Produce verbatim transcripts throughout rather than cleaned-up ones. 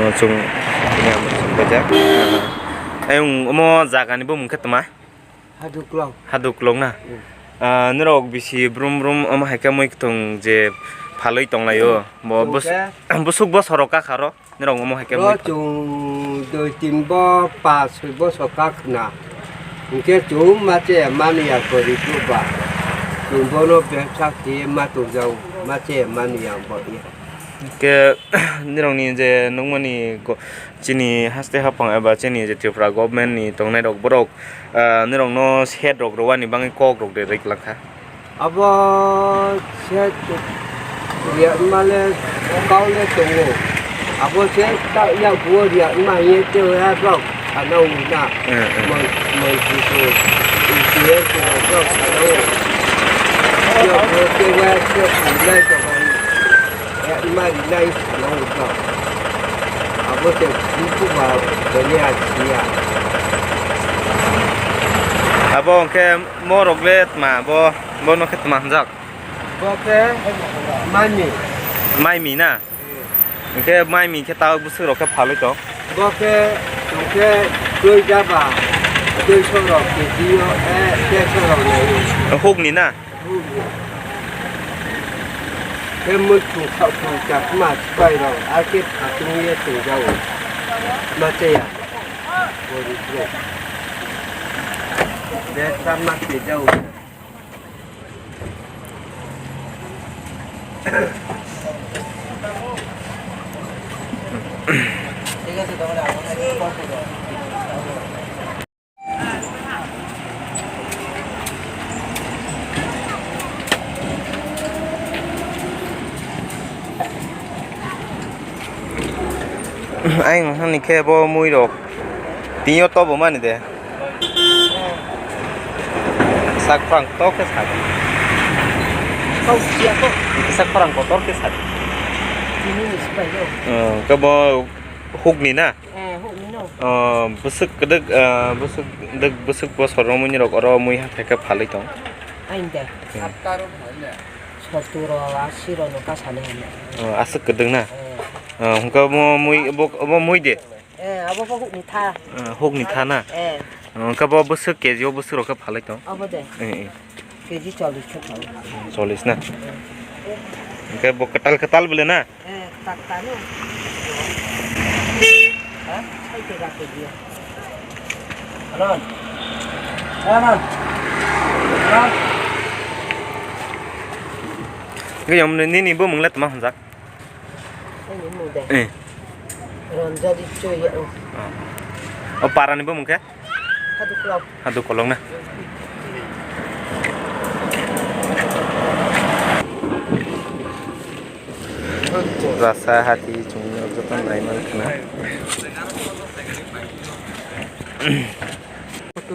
Chwng, chwng baijak. Ayung omo jaga ni bumung khe tma? Haduklong. Haduklong na? Hmm. Ah, norok bisi brum brum omo hai khe mui kwthwng je phalwi tonglaio. Bo bus-, Chwng khe busuk bosoro kakharo. Norok omo hai khe Bro, mui chwng dui tin bo, pas soi bosor kha khna. Hinkhe chwng ma che mani ya, gorib rok ba. Chwng bono bebsa khe ma tongjago, ma che mani ya bo ya. Hinkhe norokni je nukmani go-, chini haste haphang eba chini je Tripura government ni tongnai rok borok, ah, norokno set rok rwani bagwi kok rok de rwk langkha. Abo se riya male kaule tongo. Abo se ta ya buo riya ma ye te ya rok ana ungna. Eh, eh. Mon, mon tu tu. Ye tu rok ana ung. Ya buo te ya se ungna to. Mari nai sano ujak. Abo se buku ba bani asia. Abo hwnkhe morok le tma bo, bono khe tma hwnjak? Bo khe maimi. Maimi na? Hwnkhe maimi khe tabuk bwswk rok khe phalwi tong? Bo khe, hwnkhe twi jaba, twi sorok, twi o, eh, twi sorok nai. Hukni na? Khe muitu khaukhu chakma sipai rok hakhe phatung ye tongjago. Macheya. Gorib rok. Be chama kejao. Ayang hani khe bo mui rok tini o tobo mani de. Sak phrang kotor khe sadi. Kau sia ko. Sak phrang kotor khe sadi. Tini ni sipai do. Hmm, khe bo hukni na? Eh, hukni no. Oh, bwswk kwdwk, ah, bwswk kwdwk, bwswk bosor romwi ni rok oro mui hathai khe phalwi tong. Ain de. Hmm. Sottur o, asi rok no kasani hwnwi. Oh, aswk kwdwk na? Eh. Oh, hwnkhe omo mui, obo, obo mui de? Eh, abo bo hukni tha. Ah, hukni tha na? Eh. Oh, hwnkhe bo bwswk K G o bwswk rok khe phalwi tong? Abo de. Eh, eh. K G chollish khe phalwi. Chollish na? Eh. Hwnkhe bo kwtal kwtal bole na? Eh, tak tano. Ha? Sai ke ga ke dia. Anon. Anon. Anon. Nini bumung le tma hwnjak? Ani mung de. Eh. Ronjali Choi ya o. Oh. O para ni bumung khe? Hadu Kolok. Hadu Kolok na. Rasa hati chwng joto nai man khna.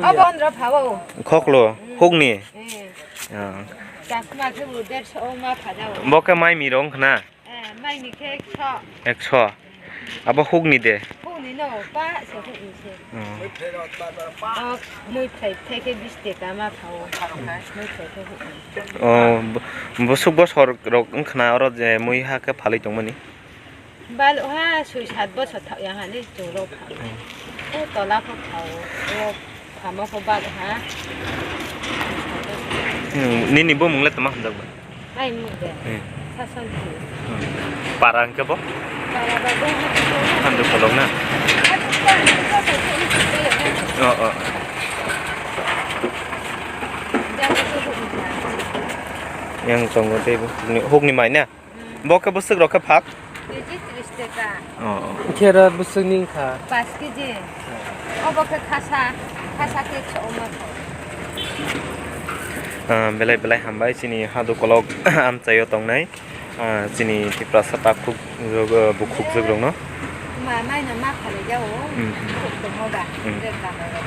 Abo andro phawo. Khoklo, hukni. Eh. Ah. Chakma khe bo derso ma phajao. Bo khe mai mirong khna. Eh, maini khe ekso. Ekso. Abo hukni de? Hukni no, pa se hukni se. Oh. Oh, mui phai phai khe bis teka ma phao. Mui phai khe hukni. Oh, bu-, busuk bosor rok wngkhna oro je mui ha khe phalwi tongmani? Bal ha soi sat bosor thak ya hani chwng rok phao. Hmm. O tola kho phao. O Phama kho bal ha. Hmm, nini bumung le tama hwnjak ba? Ai mung de. Hmm. Sasanti. Hmm. Para hwnkhe bo? Para ba bo ha. Handu Kolok na? Oh, oh. Yang tongo tei bo hukni, hukni mai na? Bo khe bwswk rok khe phak? K G tris taka. Oh, oh. Khe ro bwswk ni wngkha? Paanch K G. Obo khe khasa, khasa khe khe omo khe. Ah, belai belai hambai chini Hadu Kolok amchaio tongnai, ah, chini Tiprasa takhuk, ah, bukhuk jwk rokno. Ma, maino ma khalai jao. Hmm. Khuk tongmo ba, hmm, je kamai rok.